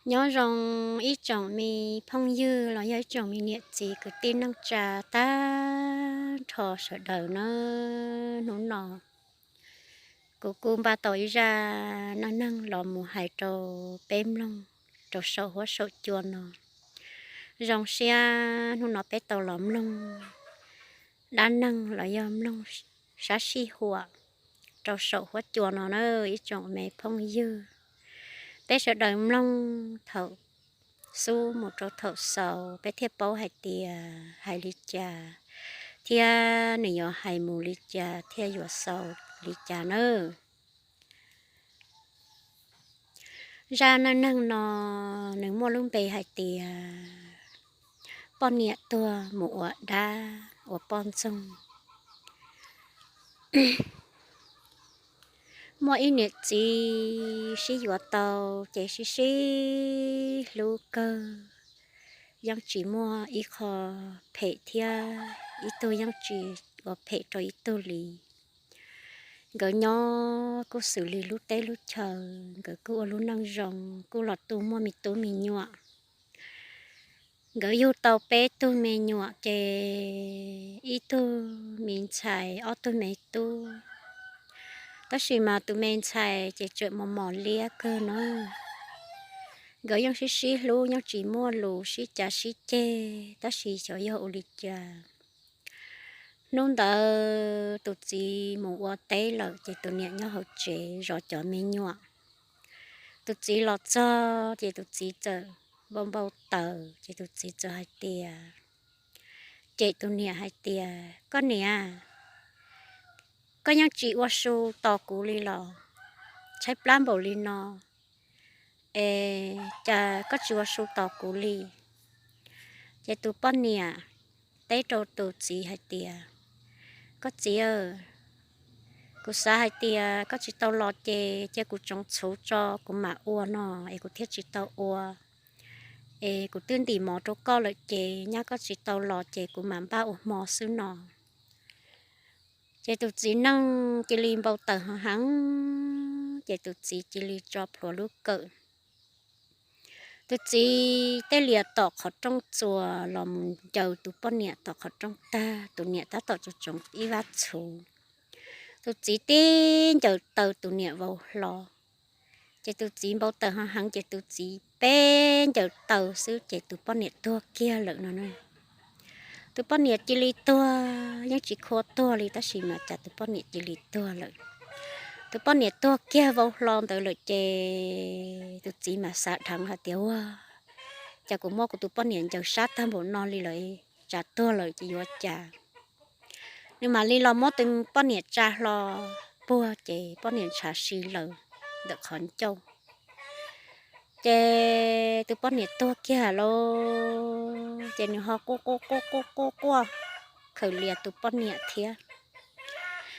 Nyob zoo ib tsoom me phooj ywg los yog ib tsoom me niam txiv kwv tij neej tsa tag nrho sawv daws na. Hnub no kuv kuj npaj tau ib zaj neej neeg los mus hais rau peb mloog rau saum huab saum cua no. Zoo siab hnub no peb tau los mloog dab neeg los yog mloog sab sij huam rau saum huab cua no na ib tsoom me phooj ywg. Peb sawv daws mloog thaum xub mus rau thaum xaus peb thiaj paub hais tias hais li cas thiab nws yuav hais mus li cas thiaj yuav xaus li cas nawb. Zaj neej neeg no nws muaj lub npe hais tias poj niam tuag mus ua dab ua poj ntxoog. Muaj ib niam txiv sib yuav tau ces sib sib hlub kawg, yeej tsis muaj ib qho phem thiab ib tug yeej tsis ua phem rau ib tug li. Nkawd nyob kuj xws li lub teb lub chaw, nkawd kuj ua lub neej zoo, kuj los tu muaj me tub me nyuam. Nkawd yug tau peb tug me nyuam ces ib tug me ntxhais ob tug me tub. Tab sis mas tus me ntxhais ces tseem mos mos liab kawg no. Nkawd yeej sib sib hlub yeej tsis muaj lus sib cav sib ceg tab sis xyov yog ua li cas hnub ntawd tus txiv mus ua teb lawm ces tus niam nyob hauv tsev zov cov me nyuam. Tus txiv los txog ces tus txiv txawm npau npau taws ces tus txiv txawm hais tias, cem tus niam hais tias, koj niam, koj yeej tsis ua su tos kuv li los? Tshaib plab npaum li no es cas koj tsis ua su tos kuv li? Ces tus poj niam teb rau tus txiv hais tias, koj txiv, kuv xav hais tias koj tsis tau los ces cia kuv tsoov txhuv tso kuv mam ua no es kuv thiaj tsis tau ua. Es kuv twb ntim mov rau koj lawm ces nyab koj tsis tau los ces kuv mam npaj ua hmo xwb no. Ces tus txiv neej cia li npau taws heev heev ces tus txiv cia li tso plhuav lub kawm. Tus txiv tej lias tom qhov rooj txuas los mus ncaws tus poj niam tom qhov rooj tag, tus niam tab tom tsoov tsoov ib vab txhuv. Tus txiv tib ncaws taw tus niam vau hlo. Ces tus txiv npau taws heev heev ces tus txiv peb ncaws taw xwb ces tus poj niam tuag kiag lawm no. Tus poj niam cia li tuag, yeej tsis khua tuag li tab sis mas cas tus poj niam cia li tuag lawm. Tus poj niam tuag kiag vau hlo ntawd lawm ces tus txiv mas xav dheev hais tias, ua cas kuv muab kuv tus poj niam ncaws sab tag npaum no li lawm, tsam tuag lawm ces yuav cas. Nws mam li los muab tus poj niam tsa hlo puag ces poj niam ntshav si lawm ntawm qhov ncauj. Ces tus poj niam tuag kiag lawm ces nws ho quaj quaj quaj quaj quaj quaj khaws lias tus poj niam thiab.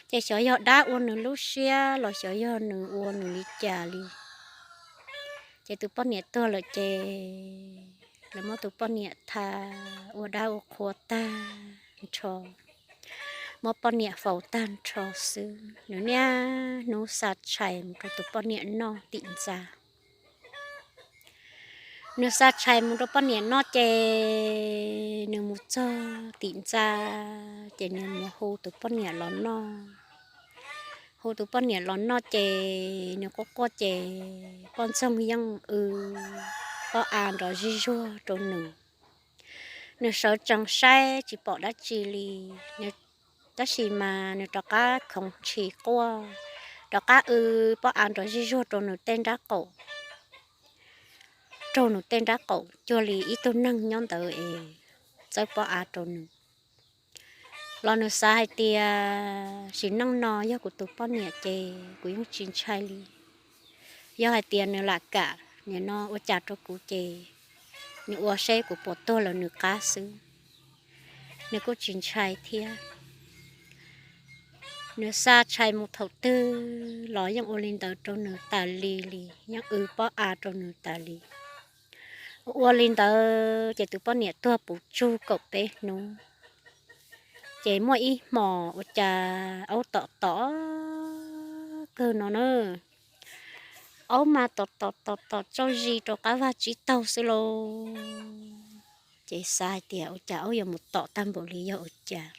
Ces xyov yog dab ua nws lub siab los xyov yog nws ua nws li cas li. Ces tus poj niam tuag lawm ces lawv muab tus poj niam tha ua dab ua qhua tag nrho, muab poj niam faus tag nrho xwb. Nws niaj hnub xa tshais mus rau tus poj niam noj tim ntxa. Nws xa tshais mus rau poj niam noj ces nws mus txog tim ntxa ces nws mus hu tus poj niam los noj. Hu tus poj niam los noj ces nws quaj quaj ces poj ntxoog yeej w pob av nrov zij zuag rau nws. Nws sawv tsees saib tsis pom dab tsi li, tab sis mas nws rov qab khoov ntshis quaj, rov qab w pob av nrov zij zuag rau nws tej nrab qaum, rau nws tej nrab qaum cuag li ib tug neeg nyob ntawd es txawb pob av rau nws. Los nws xav hais tias sim neej no yog kuv tus poj niam ces kuv yeej tsis ntshai li. Yog hais tias nws lam kam nim no ua cas rau kuv ces nws ua seb kuv puas tuag lawm nws qab xwb, nws kuj tsis ntshai thiab. Nws xa tshais mus thaum twg los yeej ua li ntawd rau nws tas li li, yeej w pob av rau nws tas li. Ua li ntawd ces tus poj niam tuag puv tsug kaum peb hnub, ces muaj ib hmos ua cas aub tom tom kawg no na, aub mas tom tom tom tom tsaug zis rau qab vaj tsib taug xwb lauj. Ces xav hais tias ua cas aub yuav mus tom tag npaum li yog ua cas,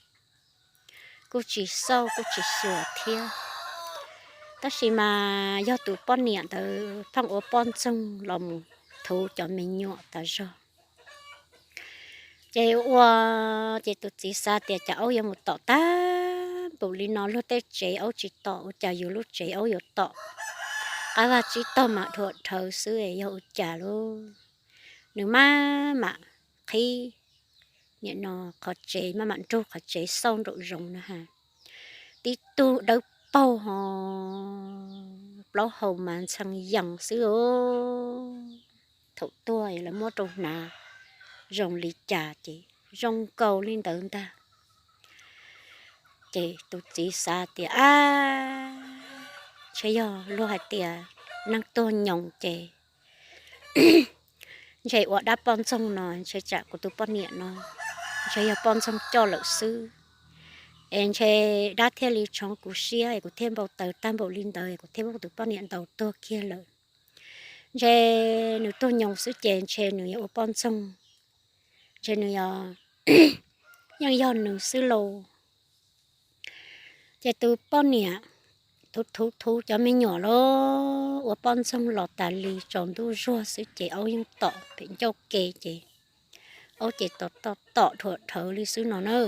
kuj tsis xauj kuj tsis xyuas thiab. Tab sis mas yog tus poj niam ntawd pheej ua poj ntxoog los mus thuv cov me nyuam tas zog. Ces ua, ces tus txiv xav tias cas aub yuav mus tom tag npaum li no, luag tej tsev aub tsis tom, ua cas yus lub tsev aub yuav tom qab vaj tsib taug mas dhuam dhawv xwb, yog ua cas lauj. Nws maj mam qhib nim no qhov tsev, maj mam nrug qhov tsev xauj nraum zoov na has, tib tug dawb paug ho plaub hau mas ntxhee yees xwb os. Thaum tuag lawv muab rau hnav zoo li cas ces zoo nkaus li ntawd ntag. Ces tus txiv xav tias, ab, ntshe yog luag hais tias neeg tuag nyoos ces ntshe ua dab poj ntxoog no ntshe tsam kuv tus poj niam no ntshe yog poj ntxoog coj lawm xwb. Es ntshe dab thiaj li tshoov kuv siab es kuv thiaj npau taws tag npaum li ntawd es kuv thiaj muab kuv tus poj niam ntaus tuag kiag lawm. Ntshe nws tuag nyoos xwb ces ntshe nws yog ua poj ntxoog, ntshe nws yog, yeej yog nws xwb lauj. Ces tus poj niam thuv thuv thuv cov me nyuam lauj, ua poj ntxoog los tas li tsaus ntuj zuag xwb ces aub yeej tom pem ncauj ke ces aub ces tom tom tom dhuam dhawv li xwb no na.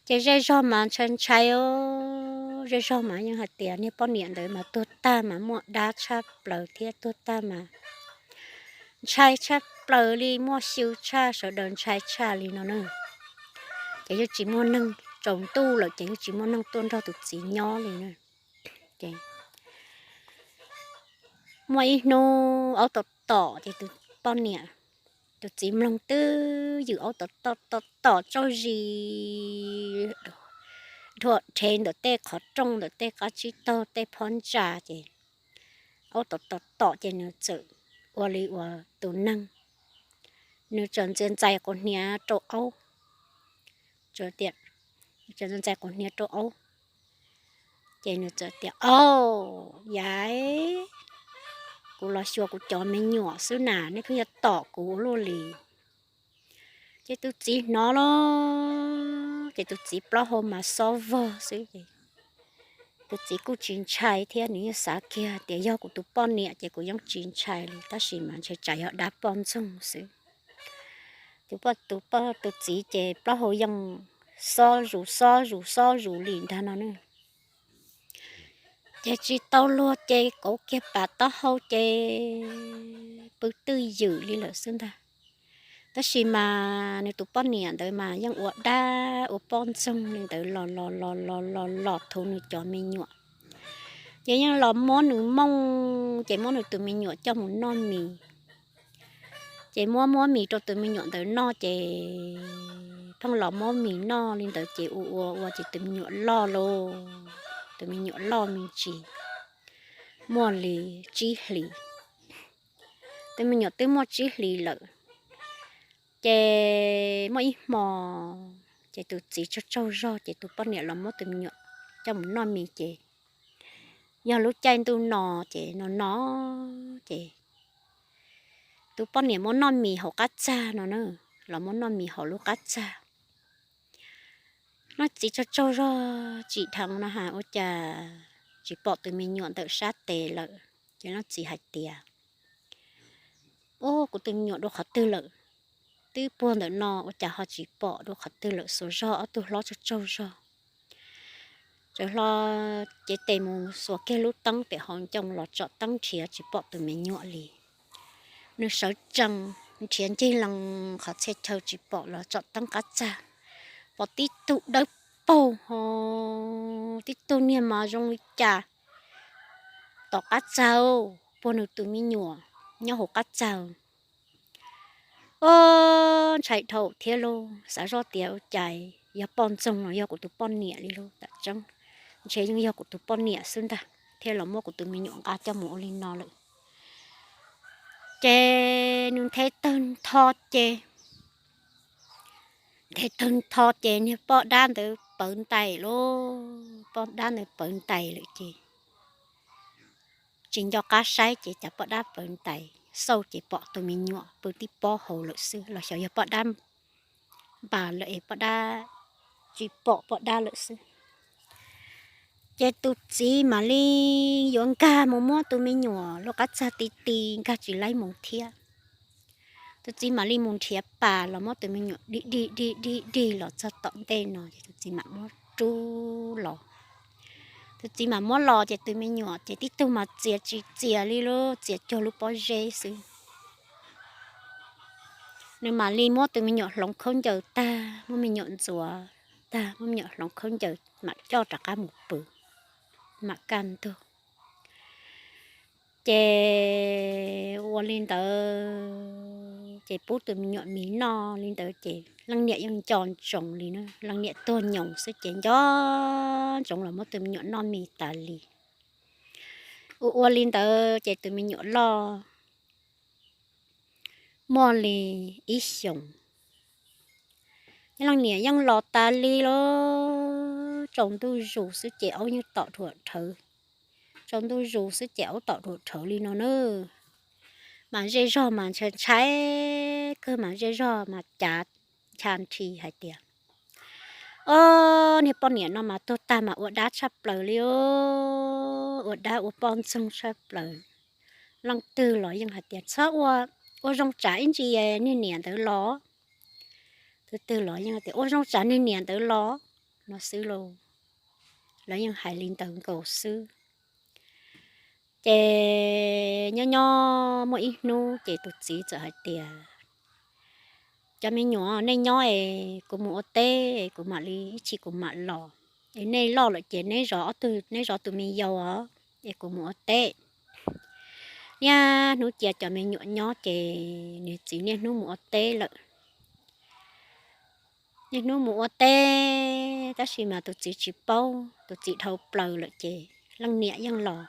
Ces zej zog mas ntshai ntshai os, zej zog mas yeej hais tias niag poj niam ntawd mas tuag tag mas muaj dab tshaj plaws thiab tuag tag mas ntshai tshaj plaws li, muaj xyw tshaj, sawv daws ntshai tshaj li no na. Ces yeej tsis muaj neeg, tsaus ntuj lawm ces yeej tsis muaj neeg tuaj nrog tus txiv nyob li na. Ces muaj ib hnub aub tom tom ces tus poj niam, tus txiv mloog twb ywm aub tom tom tom tom tsaug zis dhuam rhe ntawm tej qhov rooj ntawm tej qab tsib taug tej phab ntsa ces aub tom tom tom ces nws txawm ua li uas tus neeg, nws txawm ntxia ntxais quav hniav rau aub, txawm tias, txawm ntxia ntxais quav hniav rau aub. Ces nws txawm tias, au, yam, kuv los xyuas kuv cov me nyuam xwb na, nej pheej yuav tom kuv ua luaj li. Ces tus txiv hnov los, ces tus txiv plaub hau mas xob vog xwb ces tus txiv kuj tsis ntshai thiab, nws yeej xav kiag tias yog kuv tus poj niam ces kuv yeej tsis ntshai li, tab sis mas ntshe tsam yog dab poj ntxoog xwb. Tus poj, tus poj, tus txiv ces plaub hau yeej xob zus xob zus xob zus li ntag no na. Ces tsis tau luag ces kauv kiag pam taub hau ces pw twj ywm li lawm xwb ntag. Tab sis mas nws tus poj niam ntawd mas yeej ua dab ua poj ntxoog li ntawd los los los los los los thuv nws cov me nyuam. Ces yeej los muab nws mooj, ces muab nws tus me nyuam coj mus noj mis. Ces muab muab mis rau tus me nyuam ntawd noj ces pheej los muab mis noj li ntawd ces ua ua ua ces tus me nyuam loj lauj, tus me nyuam loj me ntsis, muaj li tsib hlis. Tus me nyuam twb muaj tsib hlis lawm. Ces muaj ib hmo ces tus txiv tsaug tsaug zog ces tus poj niam los muab tus me nyuam coj mus noj mis ces yog lub caij ntuj no ces no no ces tus poj niam muab noj mis hauv qab txag no na, los muab noj mis hauv lub qab txag. Noj txiv tsaug tsaug zog tsim dheev no has ua cas tsis pom tus me nyuam ntawm sab tes lawm. Ces noj txiv hais tias, ub, kuv tus me nyuam dua qhov twg lawm? Twb puag ntawm no ua cas ho tsis pom dua qhov twg lawm, xuas zog ob tug hlob tsaug tsaug zog. Txawm hlo cev tes mus xuas kiag lub teeb pem hauv ncoo los tsom teeb nrhiav tsis pom tus me nyuam li. Nws sawv tsees nrhiav ncig lees qhov txhia chaw tsis pom los tsom teeb qab txag, pom tib tug dawb paug ho tib tug niag mas zoo li cas tom qab txag, puag nws tus me nyuam nyob hauv qab txag. Ob, ntshai dhau thiab lauj, xav zoj tias ua cas yog poj ntxoog no yog kuv tus poj niam li lauj, tam tseeb ntshe yeej yog kuv tus poj niam xwb ntag thiaj los muab kuv tus me nyuam nqa coj mus ua li no lawm. Ces nws nthe tawg ntho ces, nthe tawg ntho ces niag poj dab ntawd pawv ntais lauj, poj dab ntawd pawv ntais lawm ces ris nco qab saib ces cas poj dab pawv ntais xauj ces pom tus me nyuam pw tib pob hauv lawm xwb, los xyov yog poj dab npas lawm es poj dab tsis pom poj dab lawm xwb. Ces tus txiv mam li yuav nkag mus muab tus me nyuam lub qab txag ti ti nkag tsis laib mus thiab. Tus txiv mam li mus nrhiav pas los muab tus me nyuam dig dig dig dig dig los txog tom ntej no ces tus txiv mam muab rub los. Tus txiv mam muab los ces tus me nyuam ces tib tug mas txias tsis txias li lub txias cuag lub pob zeb xwb. Nws mam li muab tus me nyuam hloov khaub ncaws tag, muab me nyuam ntxuav tag, muab me nyuam hloov khaub ncaws mam coj rov qab mus pw, mam kaj ntug. Ces ua li ntawd ces pub tus me nyuam mis noj li ntawd ces leej niam yeej nco ntsoov li na, leej niam tuag nyoos xwb ces nco ntsoov los muab tus me nyuam noj mis tas li. Ua ua li ntawd ces tus me nyuam loj muaj li ib xyoos. Leej niam yeej los tas li lawm, tsaus ntuj zus xwb ces aub yeej tom dhuam rhawv, tsaus ntuj zus xwb ces aub tom dhuam rhawv li no na. Mas zej zog mas ntshai ntshai kawg, mas zej zog mas cav ncha nthi hais tias, Ob, niag poj niam no mas tuag tag mas ua dab tshaj plaws li, ua dab ua poj ntxoog tshaj plaws. Leej twg los yeej hais tias, Txhob ua, ua zoo tsav ib ntsis niag niam ntawd los. Tus twg los yeej tias, Ua zoo tsav niag niam ntawd los, no xwb lauj. Lawv yeej hais li ntawd nkaus xwb. Ces nyob nyob muaj ib hnub ces tus txiv txawm hais tias, Cov me nyuam, nej nyob es kuv mus ua teb es kuv mam li ib chim kuv mam los. Es nej loj lawm ces neb zov ob tug, neb zov tus me yau os, es kuv mus ua teb. Niaj hnub cia cov me nyuam nyob ces nws txiv niaj hnub mus ua teb lawm. Niaj hnub mus ua teb tab sis mas tus txiv tsis paub, tus txiv dhau plaws lawm ces leej niam yeej los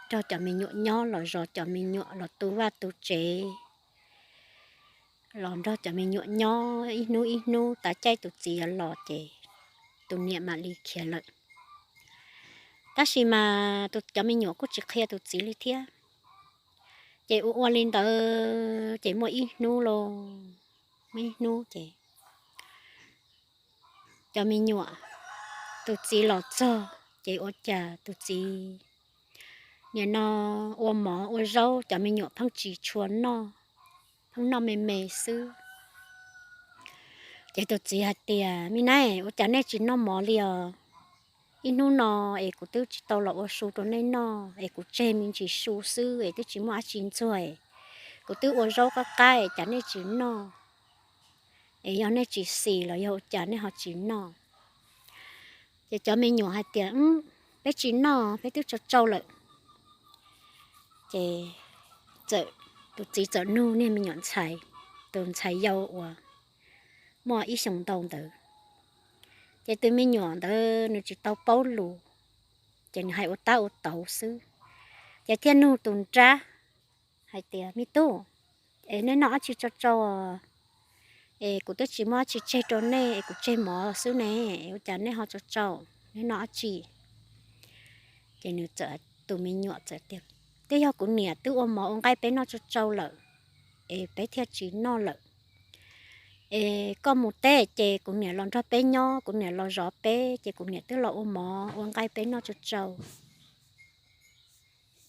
nrog cov me nyuam nyob, los zov cov me nyuam, los tu vaj tu tsev, los nrog cov me nyuam nyob ib hnub ib hnub, tav caij tus txiv yuav los ces tus niam mam li khiav lawm. Tab sis mas tus, cov me nyuam kuj tsis qhia tus txiv li thiab. Ces ua ua li ntawd ces muaj ib hnub lauj, muaj ib hnub ces cov me nyuam, tus txiv los txog ces ua cas tus txiv nim no ua mov ua zaub, cov me nyuam pheej tsis tshua noj, pheej noj me me xwb. Ces tus txiv hais tias, Me nab, ua cas nej tsis noj mov li os? Ib hnub no es kuv twb tsis tau los ua su rau nej noj es kuv tseg me ntsis su xwb es twb tsis muaj dab tsi ntxuag es kuv twb ua zaub qab qab es cas nej tsis noj? Es yog nej tsis xis los yog ua cas nej ho tsis noj? Ces cov me nyuam hais tias, Peb tsis noj, peb twb tsau tsau lawm. Ces txawm, tus txiv txawm nug niag me nyuam ntxhais, tus ntxhais yau uas muaj ib xyoos ntau ntawd. Ces tus me nyuam ntawd nws tsis tau paub lus, ces nws hais ua tab ua tauv xwb. Ces thiaj nug tus nrab hais tias, Me tub, es nej noj dab tsi tsau tsau es kuv twb tsis muaj dab tsi tseg rau nej es kuv tseg mov xwb ne, ua cas nej ho tsau tsau, nej noj dab tsi? Ces nws txawm, tus me nyuam txawm tias, Twb yog kuv niam twb ua mov ua nqaij peb noj tsau tsau lawm es peb thiaj tsis noj lawm. Es koj mus teb ces kuv niam los nrog peb nyob, kuv niam los zov peb ces kuv niam twb los ua mov ua nqaij peb noj tsau tsau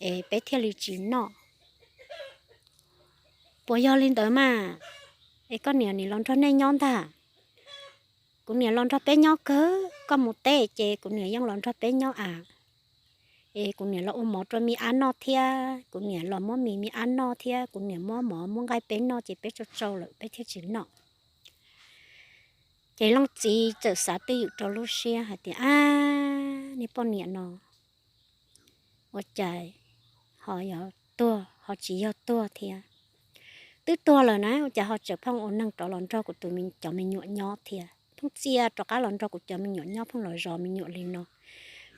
es peb thiaj li tsis noj. Puas yog li ntawd mas? Es koj niam nim los nrog nej nyob ntag. Kuv niam los nrog peb nyob kawg, koj mus teb ces kuv niam yeej los nrog peb nyob a. Es kuv niam los ua mov rau me ab noj thiab, kuv niam los muab mis me ab noj thiab, kuv niam muab mov muab nqaij peb noj ces peb tsau tsau lawm peb thiaj tsis noj. Ces leej txiv txawm xav twj ywm rau lub siab hais tias, Ab, niag poj niam no ua cas ho yog tuag ho tsis yog tuag thiab? Twb tuag lawm na ua cas ho tseem pheej ua neeg rov los nrog kuv tus, cov me nyuam nyob thiab, pheej txia rov qab los nrog kuv cov me nyuam nyob, pheej los zov me nyuam li no.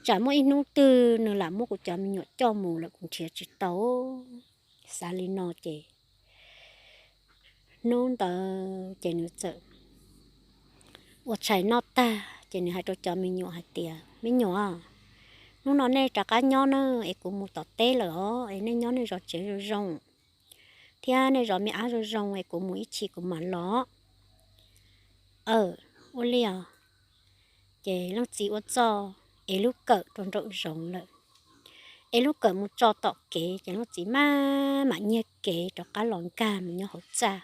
Tsam muaj ib hnub twg nws lam muab kuv cov me nyuam coj mus lawm kuv nrhiav tsis tau. Xav li no ces hnub ntawd ces nws txawm ua tshais noj tag ces nws hais rau cov me nyuam hais tias, Me nyuam, hnub no nej rov qab nyob na, es kuv mus tom teb lawm os, es nej nyob nej zov tsev zoo zoo thiab nej zov me ab zoo zoo es kuv mus ib chim kuv mam los. Aw, ua li os. Ces leej txiv ua txuj ev lub kawm rau nraum zoov lawm, ev lub kawm mus tso tom kev ces leej txiv maj mam nyiag kev rov qab los nkag mus nyob hauv txaj.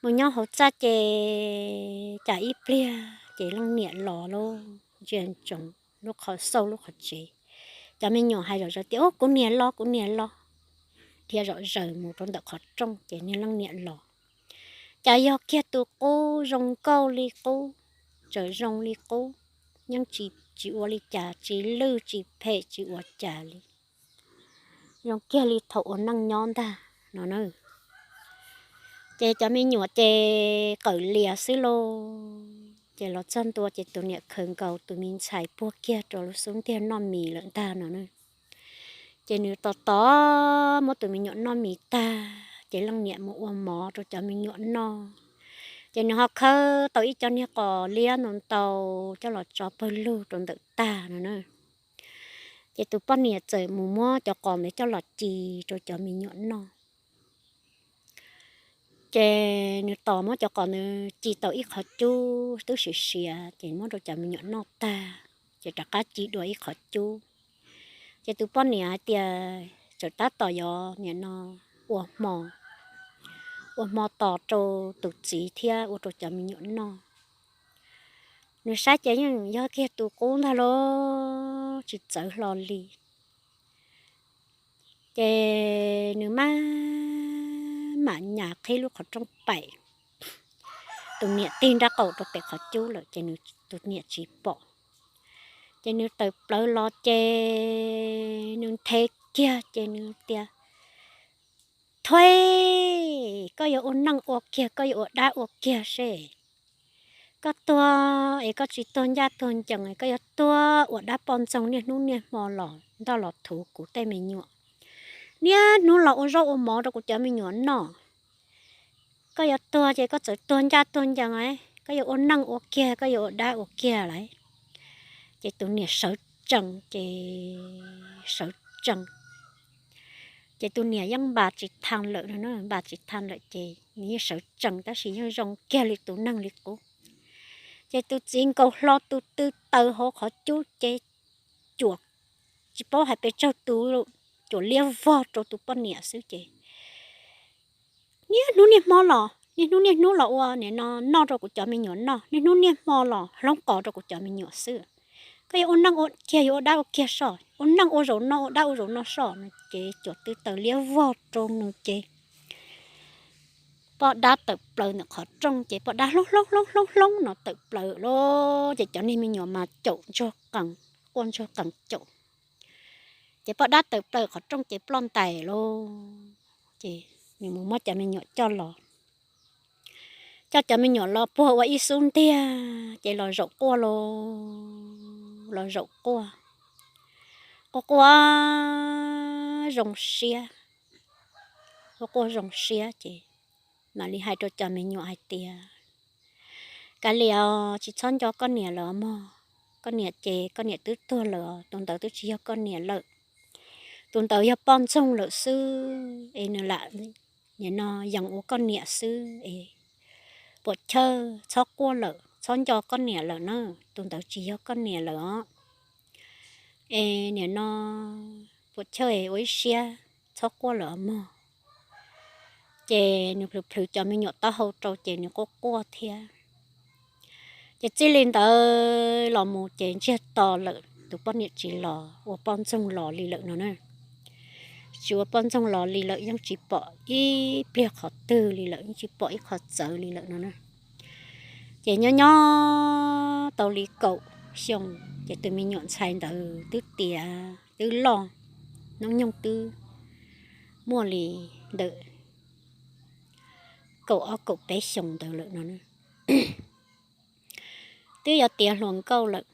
Mus nyob hauv txaj ces cas ib pliag ces leej niam los lub ntsia ntsoov lub qhov xauj lub qhov tsev. Cov me nyuam hais zom zaws tias, Ub, kuv niam los, kuv niam los. Dhia zom zaws mus rau ntawm qhov rooj ces niag leej niam los. Cas yog kiag tus qub zoo nkauj li qub, tseem zoo li qub, yeej tsis, tsis ua li cas, tsis lwj tsis phem tsis ua cas li, zoo kiag li thaum ua neej nyob ntag no na. Ces cov me nyuam ces qawm lias xwb lauj. Ces los txog ntua ces tus niam khaws nkaus tus me ntxhais puag kiag rau lub xub ntiag noj mis lawm ntag no na. Ces nws tos tos muab tus me nyuam noj mis tag ces leej niam mus ua mov rau cov me nyuam noj. Ces nws ho khawb tau ib co niag qos liab ntau ntau coj los tso pawg lug rau ntawm tag no na. Ces tus poj niam txawm mus muab cov qos ntawd coj los ci rau cov me nyuam noj. Ces nws tos muab cov qos ntawd ci tau ib qhov cub twb siav siav ces muab rau cov me nyuam noj tag, ces rov qab ci dua ib qhov cub. Ces tus poj niam hais tias txawm tab tom yuav nim no ua hmo, ua hmo tos rau tus txiv thiab ua rau cov me nyuam noj. Nws saib ces yeej yog kiag tus qub ntag lauj, tsis txawv hlo li. Ces nws maj mam nyas qhib lub qhov rooj paim, tus niam tig nraub qaum rau pem qhov cub lawm ces nws, tus niam tsis pom. Ces nws tawm plaws los ces nws nthe kiag ces nws tias, Thuav, koj yuav ua neej ua kiag, koj yuav ua dab ua kiag seb. Koj tuag es koj tsis tuag ncaj tuag ncees, koj yuav tuag ua dab poj ntxoog niaj hnub niaj hmo los ntoj los thuv kuv tej me nyuam. Niaj hnub los ua zaub ua mov rau kuv cov me nyuam noj. Koj yuav tuag ces koj txawm tuag ncaj tuag ncees, koj yuav ua neej ua kiag, koj yuav ua dab ua kiag lauj. Ces tus niam sawv tsees ces sawv tsees. Ces tus niam yeej npa tsis thaj lawm no, npa tsis thaj lawm ces nws yeej sawv tsees tab sis yeej zoo kiag li tus neeg li qub. Ces tus txiv nkaus hlo tus tw taws hauv qhov cub ces cuam, tsis paub hais pes tsawg tus, cuam liab vog rau tus poj niam xwb ces, Niaj hnub niaj hmo los, niaj hnub niaj hnub los ua nim no noj rau kuv cov me nyuam noj, niaj hnub niaj hmo los hloob qos rau kuv cov me nyuam xwb. Koj yuav ua neej ua kiag, yuav ua dab ua kiag soj, ua neej ua zaum no, ua dab ua zaum no soj no ces cuam tw taws liab vog rau nws ces poj dab tawm plaws ntawm qhov rooj ces poj dab hloob hloob hloob hloob hloob no tawm plaws lawm ces cov niag me nyuam mas caum ntsuag qees, quaj ntsuag qees caum. Ces poj dab tawm plaws qhov rooj ces ploj ntais lawm. Ces nws mus muab cov me nyuam coj los, coj cov me nyuam los puag ua ib xub ntiag ces los zaum quaj lauj, los zaum quaj, quaj quaj zoo siab, quaj quaj zoo siab ces mam li hais rau cov me nyuam hais tias, Kav liam os, tsis txhob nco koj niam lawm mog. Koj niam ces koj niam twb tuag lawm, tus ntawd twb tsis yog koj niam lawm. Tus ntawd yog poj ntxoog lawm xwb es nws lam nim no yees ua koj niam xwb es puam chawj txhob quaj lawm, txhob nco koj niam lawm na. Tus ntawd tsis yog koj niam lawm os. Es nim no puam chawj ua ib siab, txhob quaj lawm mog. Ces nws plhws plhws cov me nyuam taub hau rau ces nws quaj quaj thiab. Ces txij li ntawd los mus ces ntsiag to lawm, tus poj niam tsis los ua poj ntxoog los li lawm no na. Tsis ua poj ntxoog los li lawm, yeej tsis pom ib pliag qhov twg li lawm, yeej tsis pom ib qho txawv li lawm no na. Ces nyob nyob tau li kaum xyoo ces tus me nyuam ntxhais ntawd twb tiav twb loj, hnub nyoog twb muaj li ntawm kaum ob kaum peb xyoos ntawd lawm no. Twb yuav tiav hluas nkauj lawm,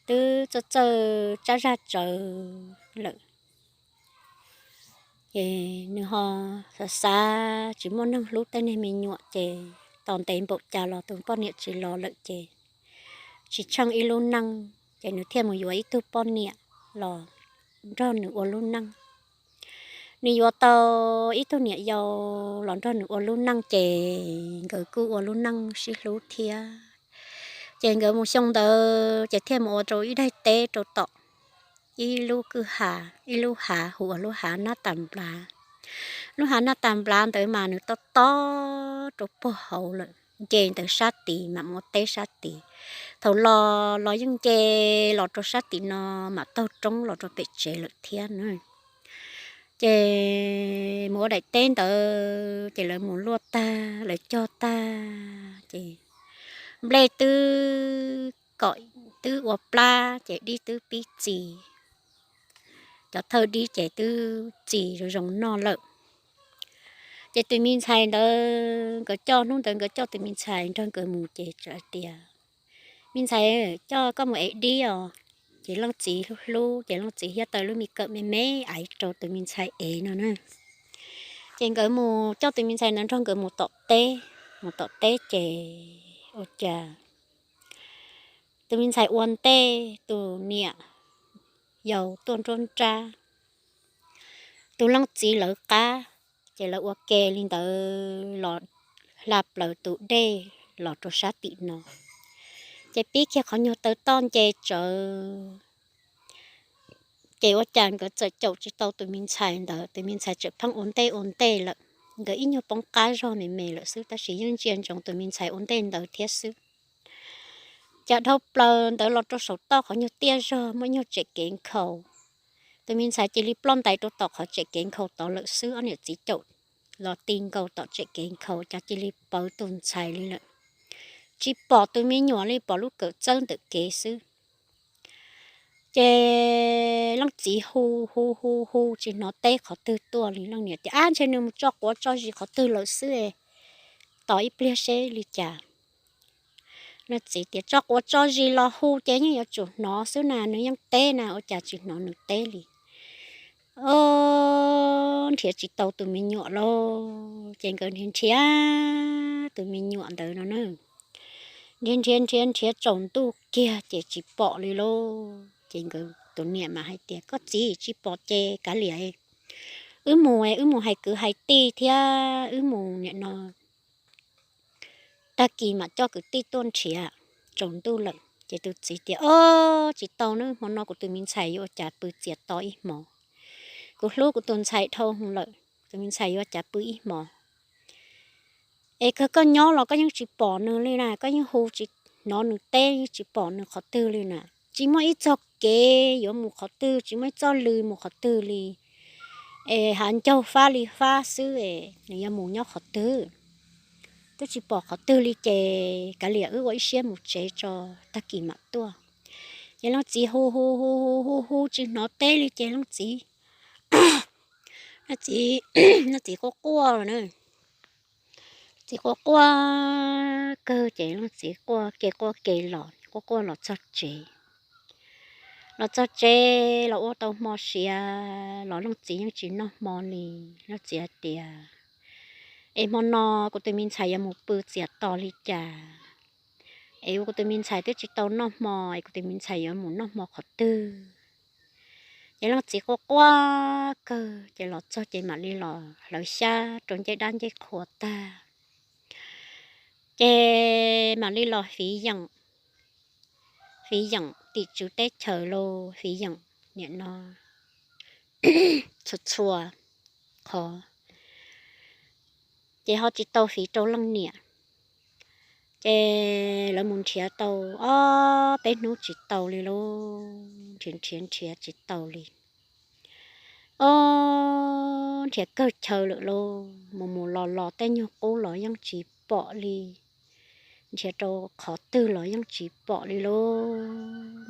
twb txawj txawj tsab zaj tsawv lawm. Ces nws ho xav xav tsis muaj neeg hlub tej niag me nyuam ces tos ntev npaum cas los tus poj niam tsis los lawm ces tsis tsheej ib lub neej. ces nws thiaj mus yuav ib tug poj niam los nrog nws ua lub neej. Nws yuav tau ib tug niam yau los nrog nws ua lub neej ces nkawd kuj ua lub neej sib hlub thiab. Ces nkawd mus xyoo ntawd ces thiaj mus ua rau ib daim teb rau tom ib lub kwj ha, ib lub hav hu ua lub hav Nab Tas Nplav. Lub hav Nab Tas Nplav ntawd mas nws tob tob rau puag hauv lawm, nce ntawd sab tid mam mus ua teb sab tid. Thaum los los yeej nce los rau sab tim no mam taug roob los rau pem tsev lawm thiab na. Ces mus ua daim teb ntawd ces lawv mus luaj tag, lawv cog tag ces nplej twb kom, twb ua plab ces dib twb pib txi. Cov thawj dib ces twb txi zoo zoo noj lawm. Ces tus me ntxhais ntawd nkawd coj, hnub ntawd nkawd coj tus me ntxhais nrog nkawd mus ces txawm hais tias, Me ntxhais, coj koj mus ev dib os. Ces leej txiv hlub hlub ces leej txiv thiaj taw lub me kawm me me aiv rau tus me ntxhais ev no na. Ces nkawd mus coj tus me ntxhais ntawd nrog nkawd mus tom teb, mus tom teb ces ua cas tus me ntxhais ua ntej tus niam yau tuaj nruab nrab, tus leej txiv lawv qab, ces lawv ua ke li ntawd los hla plaws tus dej los rau sab tim no. Ces pib kiag qhov nyuag taw toj nce tsawv. Ces ua cas nkawd txawm caum tsis tau tus me ntxhais ntawd, tus me ntxhais tseem pheej ua ntej ua ntej lawm. Nkawd ib nyuag poob qab zog me me lawm xwb tab sis yeej ntsia ntsoov tus me ntxhais ua ntej ntawd thiab xwb. Cas dhau plaws ntawd los rau saum toj qhov nyuag tiaj zog muaj ib nyuag tsem kev nkhaus. Tus me ntxhais cia li ploj ntais rau tom qhov tsem kev nkhaus tod lawm xwb. Ob niam txiv caum los ti nkaus tom tsem kev nkhaus cas cia li pawv tus ntxhais li lawm. Tsis pom tus me nyuam li, pom lub kawm txawb ntawm kev xwb. Ces leej txiv hu hu hu hu tsis hnov teb qhov twg tuaj li. Leej niam tias, Ab, ntshe nws mus tso quav tso zis qhov twg lawm xwb, tos ib pliag seb li cas. Leej txiv tias, Tso quav tso zis los hu ces yeej yuav tsum hnov xwb na, nws yeej teb na, ua cas tsis hnov nws teb li? Ob, nrhiav tsis tau tus me nyuam lauj. Ces nkawd nrhiav nrhiav tus me nyuam ntawd no na, nrhiav nrhiav nrhiav nrhiav tsaus ntuj kiag ces tsis pom li lauj. Ces nkawd tus niam mas hais tias, Koj txiv, tsis pom ces kav liam, wb mus, wb mus hais kwv hais tij thiab wb mus nim no tag kis mam coj kwv tij tuaj nrhiav. Tsaus ntuj lawm ces tus txiv tias, Ob, tsis tau na, hmo no kuv tus me ntxhais yuav ua cas pw txias to ib hmos. Kuv hlub kuv tus ntxhais dhau hwv lawm, tus me ntxhais yuav ua cas pw ib hmos. Es kawg koj nyob los koj yeej tsis pom nws li na, koj yeej hu tsis hnov nws teb, yeej tsis pom nws qhov twg li na. Tsis muaj ib txoj kev yuav mus qhov twg, tsis muaj ib txoj lw mus qhov twg li. Es hav ncaug fab li fab xwb es nws yuav mus nyob qhov twg? Twb tsis pom qhov twg li ces kav liam wb ua ib siab mus tsev tso, tag kis mam tuaj. Ces leej txiv hu hu hu hu hu hu tsis hnov teb li ces leej txiv, leej txiv, leej txiv quaj quaj na. Txiv quaj quaj kawg ces leej txiv quaj ke quaj ke los quaj quaj los txog tsev. Los txog tsev los ua tau hmo siav los leej txiv yeej tsis noj hmo li. Leej txiv hais tias, Es hmo no kuv tus me ntxhais yuav mus pw txias to li cas? Es ua kuv tus me ntxhais twb tsis tau noj hmo, es kuv tus me ntxhais yuav mus noj hmo qhov twg? Ces leej txiv quaj quaj kawg ces los txog ces mam li los hlawv xyab rau ncej dab ncej qhua tag, ces mam li los fiv yeem, fiv yeem tim tswv teb chaws los fiv yeem nim no txhua txhua qhov, ces ho tsis tau fiv rau leej niam. Ces lawv mus nrhiav tau ob peb hnub tsis tau li lauj, nrhiav nrhiav nrhiav tsis tau li. Ob, nrhiav kawg chaw lawm lauj, mus mus los los tej nyuag qub los yeej tsis pom li. Nrhiav rau qhov twg los yeej tsis pom li lauj,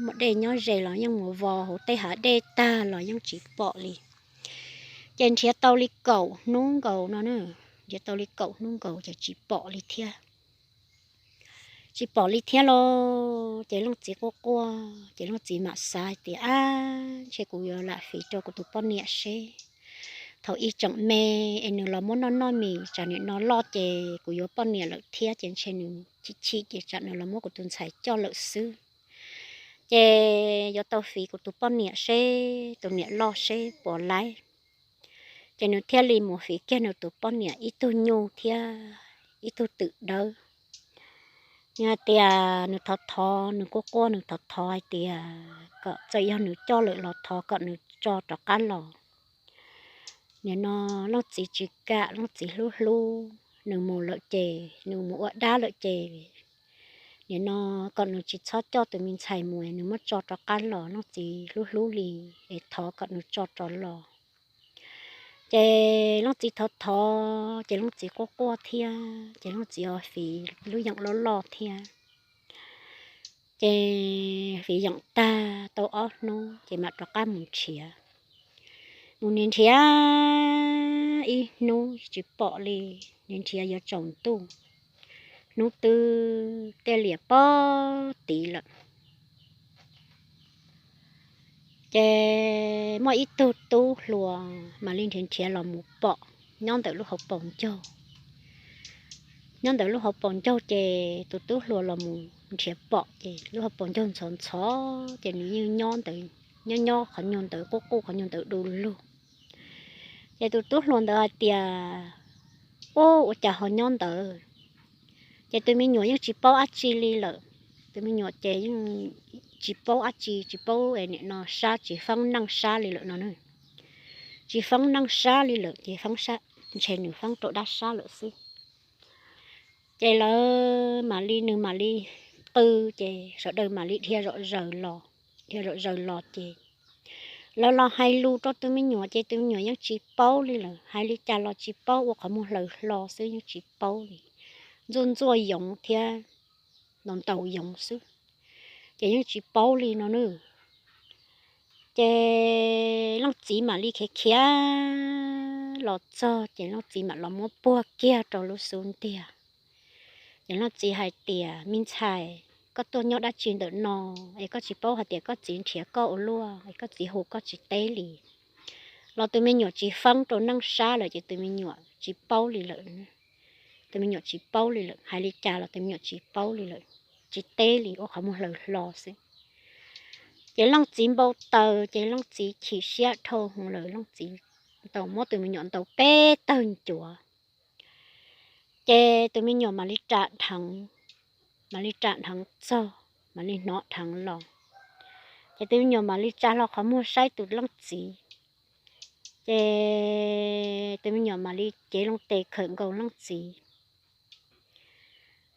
muaj dej nyob ze los yeej mus vos hauv tej hav dej tag los yeej tsis pom li. Ces nrhiav tau li kaum hnub nkaus no, nrhiav tau li kaum hnub nkaus ces tsis pom li thiab. Tsis pom li thiab lauj, ces leej txiv quaj quaj ces leej txiv mam xav hais tias, Ab, ntshe kuv yuav lam fiv rau kuv tus poj niam seb, thaum ub tseem me es nws los muab noj noj mis, tsam nim no loj ces kuv yuav poj niam lawm thiab ces ntshe nws chim chim ces tsam nws los muab kuv tus ntxhais coj lawm xwb. Ces yuav tau fiv kuv tus poj niam seb tus niam loj seb puas laib. Ces nws thiaj li mus fiv kiag nws tus poj niam ib tug nyuj thiab ib tug twm dawb. Nws hais tias nws thov thov, nws quaj quaj, nws thov thov hais tias kom txawm yog nws coj lawm los thov kom nws tso rov qab los. Nim no leej txiv tsis kam, leej txiv hlub hlub nws mus lawm ces, nws mus ua dab lawm ces, nim no kom nws tsis txhob coj tus me ntxhais mus, nws muab tso rov qab los, leej txiv hlub hlub li es thov kom nws tso rov los. Ces leej txiv thov thov ces leej txiv quaj quaj thiab ces leej txiv ho fiv lub yeem loj loj thiab. Ces fiv yeem tag tau ob hnub ces mam rov qab mus nrhiav. Mus nrhiav nrhiav ib hnub tsis pom li, nrhiav nrhiav yuav tsaus ntuj, hnub twb tej lias pob tid lawm. Ces muaj ib tug tub hluas mam li nrhiav nrhiav los mus pom nyob ntawm lub hauv paus ncaug. Nyob ntawm lub hauv paus ncaug ces tus tub hluas los mus nrhiav pom ces lub hauv paus ncaug ntxhov ntxhov ces nws yeej nyob ntawd, nyob nyob qhov nyuag ntawd, quj quj qhov nyuag ntawd du lug. Ces tus tub hluas ntawd hais tias, Ub, ua cas ho nyob ntawd? Ces tus me nyuam yeej tsis paub dab tsi li lawm. Tus me nyuam ces yeej tsis paub dab tsi, tsis paub nim no sab, tsis feeb neej sab li lawm no. Tsis feeb neej sab li lawm ces feeb sab, ntshe nws feeb rau dab sab lawm xwb. Ces lawv mam li, nws mam li qw, ces sawv daws mam li dhia zom zaws los, dhia zom zaws los ces lawv los hais lus rau tus me nyuam ces tus me nyuam yeej tsis paub li lawm, hais li cas los tsis paub, ua qhov muag hlaws hlo xwb yeej tsis paub li. Ntxuaj ntxuaj yoov thiab ntaus ntaus yoov xwb, ces yeej tsis paub li no nawb. Ces leej txiv mam li khiav khiav los txog ces leej txiv mam los muab puag kiag rau lub xub ntiag. Ces leej txiv hais tias, Me ntxhais, koj tuaj nyob dab tsi ntawm no es koj tsis paub hais tias koj txiv nrhiav koj ua luaj es koj txiv hu koj tsis teb li? Los tus me nyuam tsis feeb rau neej sab lawm ces tus me nyuam tsis paub li lawm. Tus me nyuam tsis paub li lawm, hais li cas los tus me nyuam tsis paub li lawm, tsis teb li, ua qhov muag hlaws hlo xwb. Ces leej txiv npau taws ces leej txiv chim siab dhau hwv lawm, leej txiv tau muab tus me nyuam ntaus peb tawg ncuav. Ces tus me nyuam mam li ram dheev, mam li ram dheev txog, mam li hnov dheev los. Ces tus me nyuam mam li tsa hlo qhov muag saib tus leej txiv. Ces tus me nyuam mam li cev loo tes khawm nkaus leej txiv.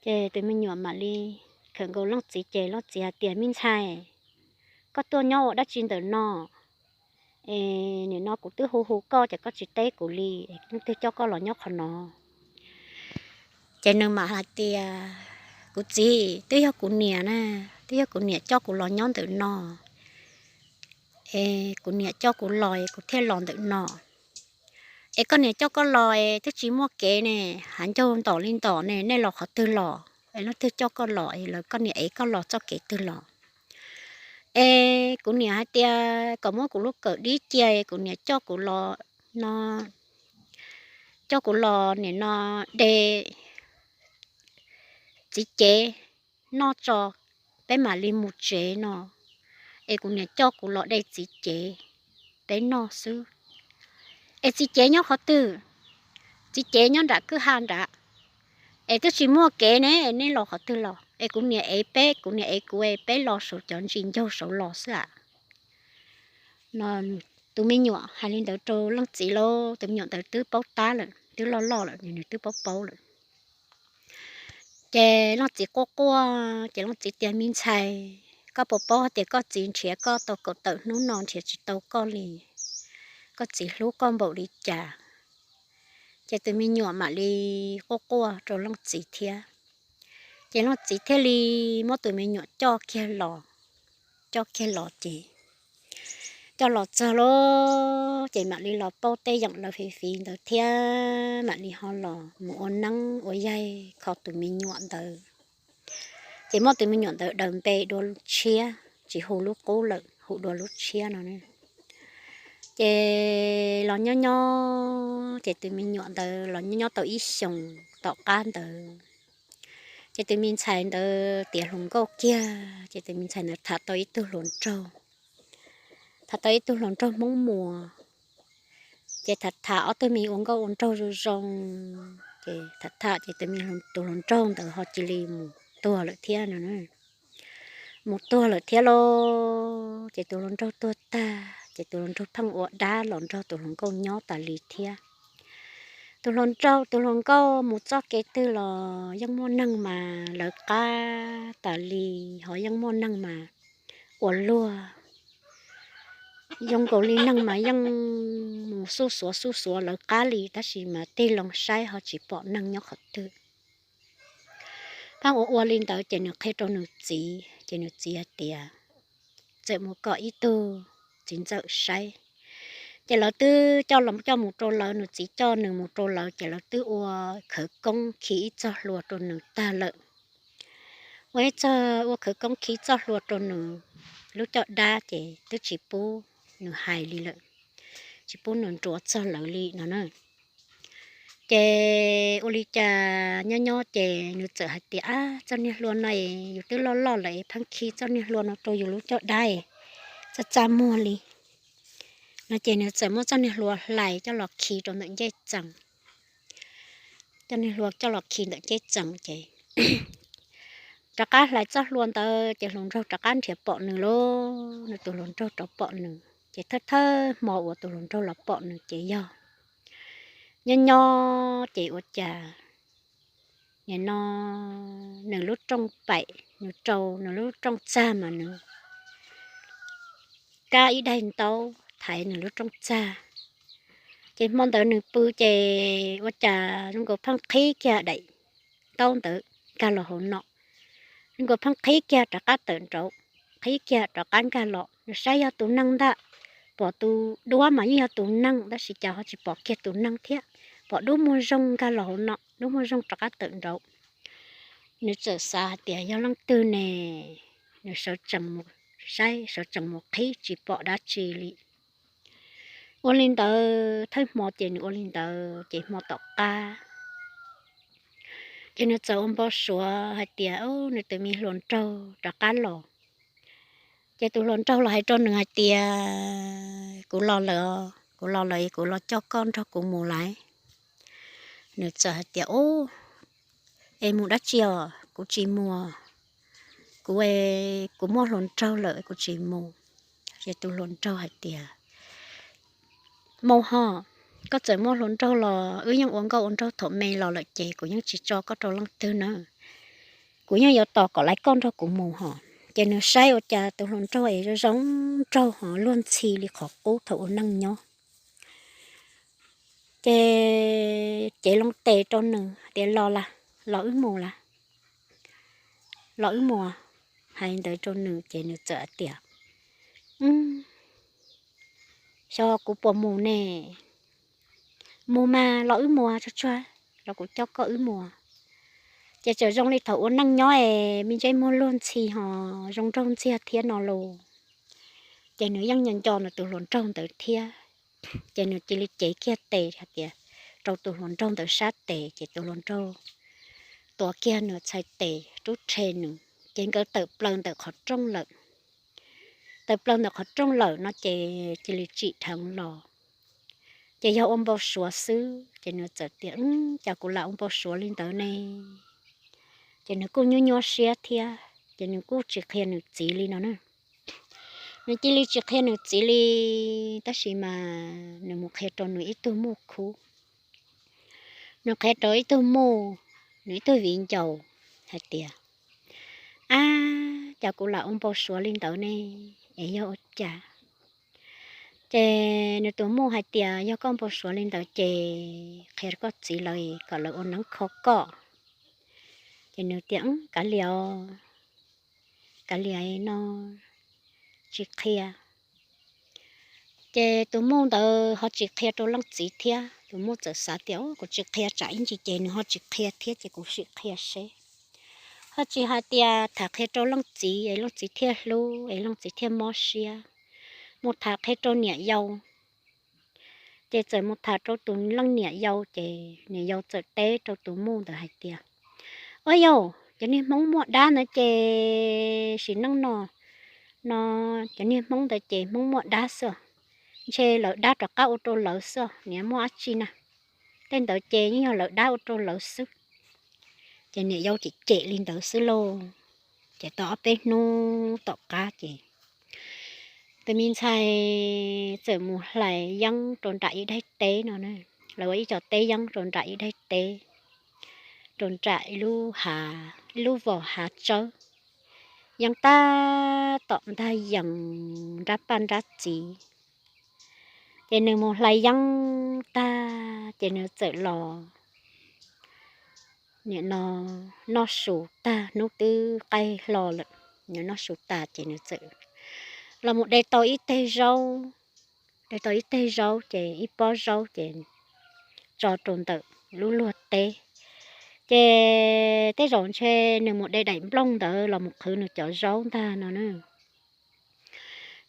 Ces tus me nyuam mam li khawm nkaus leej txiv ces leej txiv hais tias, Me ntxhais, koj tuaj nyob ua dab tsi ntawm no? Es nim no kuv twb hu hu koj ces koj tsis teb kuv li, leej twg coj koj los nyob qhov no? Ces nws mam hais tias, Kuv txiv, twb yog kuv niam na, twb yog kuv niam coj kuv los nyob ntawm no. Es kuv niam coj kuv los es kuv thiaj los ntawm no. Es koj niam coj koj los es twb tsis muaj kev ne, hav ncaug ntom li ntom ne, nej los qhov twg los? Es leej twg coj koj los es lawv, koj niam ev koj los txoj kev twg los? Es kuv niam hais tias kom muab kuv lub kawm dib cia, kuv niam coj kuv los no, coj kuv los nim no de txiv cev noj tso, peb mam li mus tsev no. Es kuv niam coj kuv los de txiv cev peb noj xwb. Es txiv cev nyob qhov twg? Txiv cev nyob nram kwj ha nrad. Es twb tsis muaj kev ne, neb los qhov twg los? Es kuv niam ev peb, kuv niam ev kuv es peb los saum cov ntsis ncaug saud los xwb a. No, tus me nyuam hais li ntawd rau leej txiv lauj, tus me nyuam ntawd twb paub tab lawm, twb loj loj lawm, nws twb paub paub lawm. Ces leej txiv quaj quaj, ces leej txiv tias, Me ntxhais, koj puas paub hais tias koj txiv nrhiav koj tau kaum tawm hnub no nrhiav tsis tau koj li? Koj txiv hlub koj npaum li cas? Ces tus me nyuam mam li quaj quaj rau leej txiv thiab. Ces leej txiv thiaj li muab tus me nyuam coj kiag los, coj kiag los ces coj los txog lauj, ces mam li los pauj tej yeem lawv fiv fiv ntawd thiab mam li ho los mus ua neeb ua yaig kho tus me nyuam ntawd. Ces muab tus me nyuam ntawd daws npe Dua Lub Tshiab, tsis hu lub qub lawm, hu Dua Lub Tshiab no. Ces los nyob nyob ces tus me nyuam ntawd los nyob nyob tau ib xyoos tom qab ntawd, Ces tus me ntxhais ntawd tiav hluas nkauj kiag, ces tus me ntxhais ntawd tham tau ib tug hluas nraug, tham tau ib tug hluas nraug Hmoob Muas. Ces tham tham ob tug me ua nkauj ua nraug zoo zoo, ces tham tham ces tus me, tus hluas nraug ntawd ho cia li mus tuag lawm thiab no. Mus tuag lawm thiab lauj, ces tus hluas nraug tuag tag ces tus hluas nraug pheej ua dab los nrog tus hluas nkauj nyob tas li thiab. Tus hluas nraug, tus hluas nkauj mus txoj kev twg los yeej muaj neeg mas lawv qab tas li, ho yeej muaj neeg mas ua luag, zoo nkaus li neeg mas yeej mus xuj xuav xuj xuav lawv qab li, tab sis mas tig loo saib ho tsis pom neeg nyob qhov twg. Pheej ua ua li ntawd ces nws qhia rau nws txiv, ces nws txiv hais tias txawm mus kom ib tug txiv ntxawm saib. Ces lawv twb coj, coj mus rau lawv, nws txiv coj nws mus rau lawv, ces lawv twb ua khawv koob khi ib txoj hlua rau nws tag lawm. Ua ib txoj, ua khawv koob khi txoj hlua rau nws, lub caj dab ces twb tsis pub nws hais li lawm, tsis pub nws nruav txog lawv li no na. Ces ua li cas nyob nyob ces nws txawm hais tias, ab, txoj niag hlua no yus twb loj loj lawm es pheej khi txoj niag hlua no rau yus lub caj dab txaj txaj muag li no. Ces nws txawm muab txoj niag hlua hlais coj los khi rau ntawm ncej txee, txoj niag hlua coj los khi ntawm ncej txee ces rov qab hlais txoj hlua ntawd ces hluas nraug rov qab nrhiav pom nws lauj, nws tus hluas nraug rov pom nws ces thawj thawj hmo uas tus hluas nraug los pom nws ces yog nyob nyob ces ua cas nim no nws lub rooj paim, nws rau nws lub rooj txag mas nws kab ib daim ntaub thaiv nws lub rooj txag. Ces hmo ntawd nws pw ces ua cas zoo nkaus pheej qhib kiag daim ntaub ntawd nkag los hauv no, zoo nkaus pheej qhib kiag rov qab tawm nraud, qhib kiag rov qab nkag los. Nws saib yog tus neeg ntag, pom tus duab mas yeej yog tus neeg tab sis cas ho tsis pom kiag tus neeg thiab, pom dub muag zoo nkag los hauv no, dub muag zoo rov qab tawm nraud. Nws txawm xav hais tias yog leej twg ne, nws sawv tsees mus saib, sawv tsees mus qhib tsis pom dab tsi li. Ua li ntawd thawj hmo ces nws ua li ntawd ces hmo tom qab ces nws txawm ua npau suav hais tias nws tus me hluas nraug rov qab los. Ces tus hluas nraug los hais rau nws hais tias, kuv los lawm, kuv los lawm es kuv los coj koj nrog kuv mus lawm. Nws txawm hais tias, ub, es mus dab tsi os, kuv tsis mus, kuv, kuv muaj hluas nraug lawm kuv tsis mus. Ces tus hluas nraug hais tias, mus ho, koj txawm muaj hluas nraug los wb yeej ua nkauj ua nraug thaum me los lawm ces kuv yeej tsis tso koj rau leej twg na, kuv yeej yuav tos kom lawv coj nrog kuv mus ho. Ces nws saib ua cas tus hluas nraug es zoo zoo nraug ho luag ntxhi li qhov qub thaum ua neej nyob. Ces cev loo tes rau nws tias, los las, los wb mus las, los wb mus. Hais ntawd rau nws ces nws txawm hais tias, xyov kuv puas mus ne. Mus mas, los wb mus tsuag tsuag, los kuv coj koj wb mus. Ces txawm zoo li thaum ua neej nyob es me ntsej muag luag ntxhi ho zoo nraug ntxiag thiab no los. Ces nws yeej nco nco nws tus hluas nraug ntawd thiab. Ces nws cia li cev kiag tes hais tias, rau tus hluas nraug ntawd sab tes, ces tus hluas nraug tuav kiag nws txhais tes rub rhe nws, ces nkawd tawm plaws ntawm qhov rooj lawm. Tawm plaws ntawm qhov rooj lawm no ces cia li tsim dheev los. Ces yog ua npau suav xwb ces nws txawm tias, cas kuv lam ua npau suav li ntawd ne. Ces nws kuj nyuaj nyuaj siab thiab ces nws kuj tsis qhia nws txiv li no na. Nws cia li tsis qhia nws txiv li, tab sis mas nws mus qhia rau nws ib tug muj khub. Nws qhia rau ib tug muj, nws ib tug viv ncaus hais tias, ab, cas kuv lam ua npau suav li ntawd ne, es yog ua cas? Ces nws tus muj hais tias, yog koj npau suav li ntawd ces qhia koj txiv lawv kom lawv ua neeb kho koj. Ces nws tias, kav liam, kav liam no, tsis qhia. Ces tus muj ntawd ho tsis qhia rau leej txiv thiab. Tus muj txawm xav tias, kuv tsis qhia tsam ib ntsis ces nws ho tsis qhia thiab ces kuv sim qhia seb. Ho tsis hais tias tham qhia rau leej txiv es leej txiv thiaj hlub es leej txiv thiaj mob siab. Mus tham qhia rau niam yau. Ces txawm mus tham rau tus leej niam yau ces niam yau txawm teb rau tus muj ntawd hais tias, ua yau, Cov niag Hmoob muaj dab ntawd ces sim neej no, no cov niag Hmoob ntawd ces Hmoob muaj dab xwb, ntshe lawv dab rov qab ua rau lawv xwb, niam muaj dab tsi na. Tej ntawd ces yeej yog lawv dab ua rau lawv xwb. Ces niam yau cem cem li ntawd xwb lauj. Ces tau ob peb hnub tom qab ces tus me ntxhais txawm mus hlais yeeb rau nram ib daim teb no, lawv ua ib co teb yeeb rau nram ib daim teb, rau nram ib lub hav, ib lub vos hav tsawb, yeeb tab tom ntag yees nrab paj nrab txiv. Ces nws mus hlais yeeb tag ces nws txawm los, nim no noj su tag, hnub twb qaij hlo lawm, nws noj su tas ces nws txawm los mus de tau ib teg zaub, de tau ib teg zaub ces ib pob zaub ces tso rau ntawm lub luag teb. Ces tej zaum ntshe nws mus de daim nplooj ntawd los mus qhwv nws cov zaub ntag no na.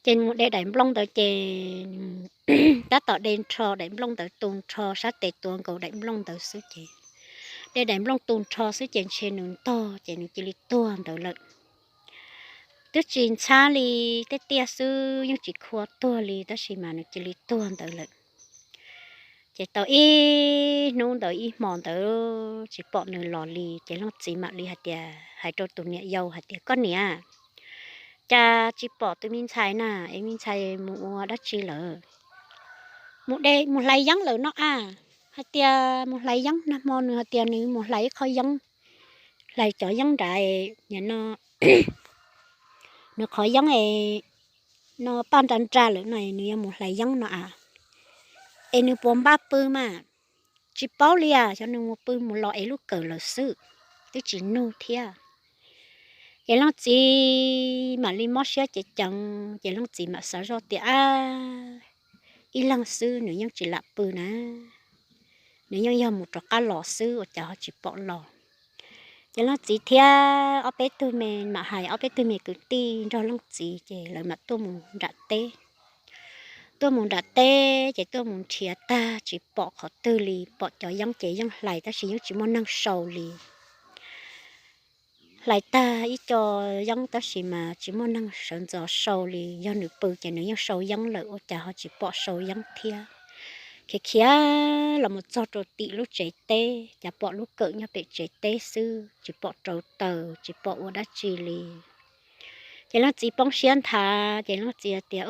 Ces mus de daim nplooj ntawd ces tab tom de nrho daim nplooj ntawd tu nrho sab tes tuav nkaus daim nplooj ntawd xwb ces, de daim nplooj tu nrho xwb ces ntshe nws ntog ces nws cia li tuag ntawd lawm. Twb tsis ntxhab li, tej tiaj xwb yeej tsis khua tuag li tab sis mas nws cia li tuag ntawd lawm. Ces tau ib hnub ntawd ib hmo ntawd tsis pom nws los li ces leej txiv mam li hais tias, hais rau tus niam yau hais tias, koj niam, cas tsis pom tus me ntxhais na, es me ntxhais mus ua dab tsi lawm? Mus de mus hlais yeeb lawm no a. Hais tias mus hlais yeeb, nag hmo nws hais tias nws mus hlais ib qho yeeb, hlais cov yeeb nrad, nim no nws qhov yeeb es no paj nra nra lawm no nws yuav mus hlais yeeb no a. Es nws puas npaj pw mas? Tsis paub li as, xyov nws mus pw mus los es lub kawm lawm xwb, twb tsis nug thiab. Ces leej txiv mam li mob siab ceev ceev ces leej txiv mam xav zoj tias, ab, ib leeg xwb nws yeej tsis lam pw na, nws yeej yog mus rov qab los xwb ua cas ho tsis pom los. Ces leej txiv thiab ob peb tug me, mam hais ob peb tug me kwv tij nrog leej txiv ces lawv mam tuaj mus nram teb. Tuaj mus nram teb ces tuaj mus nrhiav tag tsis pom qhov twg li, pom cov yeeb ces yeej hlais tab sis yeej tsis muaj neeg sau li. Hlais tag ib co yeeb tab sis mas tsis muaj neeg sawv ntxov sau li, yog nws pw ces nws yeej sau yeeb lawm ua cas ho tsis pom sau yeeb thiab. Khiav khiav los mus txog rau tim lub tsev teb, cas pom lub kawm nyob pem tsev teb xwb, tsis pom rauv taws, tsis pom ua dab tsi li. Ces leej txiv poob siab nthav ces leej txiv tias,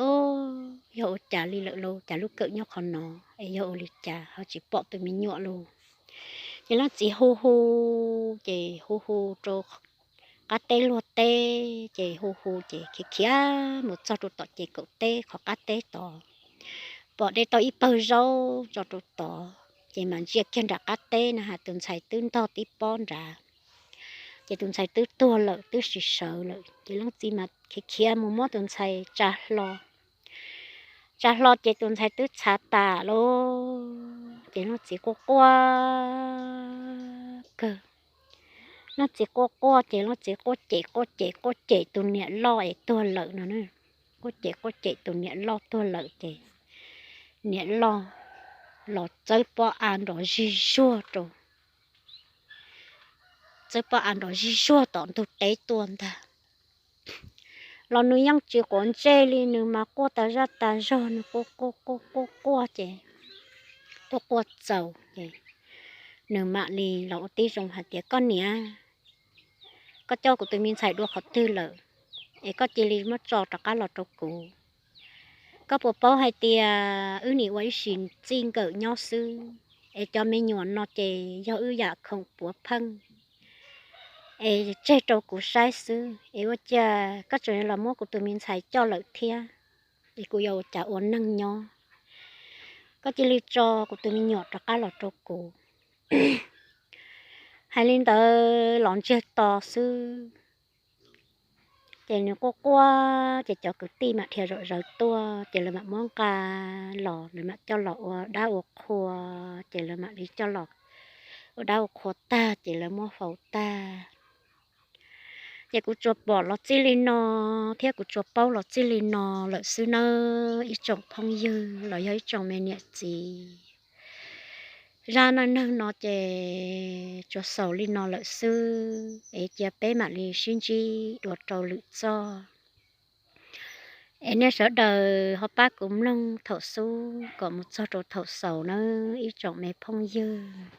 yog ua cas li lawm lauj, cas lub kawm nyob qhov no, es yog ua li cas ho tsis pom tus me nyuam lauj? Ces leej txiv hu hu, ces hu hu rau qab teb luag teb, ces hu hu ces khiav khiav mus txog rau tom ces kaum teb qhov qab teb tod, pom de tau ib pawg zaub tso rau tod, ces mam ntsia kiag nram qab teb na has tus ntxhais twb ntog tib pob nrad. Ces tus ntxhais twb tuag lawm twb sawv lawm, ces leej txiv mas khiav khiav mus muab tus ntxhais tsa hlo. Tsa hlo ces tus ntxhais twb txhav tas lawm, ces leej txiv quaj quaj kawg. Leej txiv quaj quaj ces leej txiv quaj cem quaj cem quaj cem tus niam loj es tuag lawm no. Quaj cem quaj cem tus niam loj tuag lawm ces niam loj los txawb pob av nrov zig zuag rau, txawb pob av nrov zig zuag tom ntug teb tuaj ntag. Los nws yeej tsis quav ntsej li, nws mas quaj tas zaj tas zog, nws quaj quaj quaj quaj quaj ces tuaj quaj txaus ces nws mam li los ua tib zoo hais tias, koj niam, koj coj kuv tus me ntxhais dua qhov twg lawm es koj cia li muab tso rov qab los rau kuv? Koj puas paub hais tias wb nim ua ib sim txij nkawm nyob xwb, es cov me nyuam no ces yog wb yam khoom puav pheej, es tseg rau kuv saib xwb, es ua cas koj tseem los muab kuv tus me ntxhais coj lawm thiab? Es kuv yuav ua cas ua neej nyob? Koj cia li tso kuv tus me nyuam rov qab los rau kuv. Hais li ntawd los ntsiag to xwb. Ces nws quaj quaj ces cov kwv tij mam dhia zom zaws tuaj ces lawv mam muab nqa los, lawv mam coj los ua dab ua qhua, ces lawv mam li coj los ua dab ua qhua tag ces lawv muab faus tag. Ces kuv tsuas pom los txij li no thiab kuv tsuas paub los txij li no lawm xwb nawb ib tsoom phooj ywg los yog ib tsoom me niam txiv. zaj neej neeg no ces tsuas xaus li no lawm xwb es cia peb mam li sib ntsib dua rau lwm txoj. Es nej sawv daws ho pab kuv mloog thaum xub kom mus txog rau thaum xaus nawb ib tsoom me phooj ywg.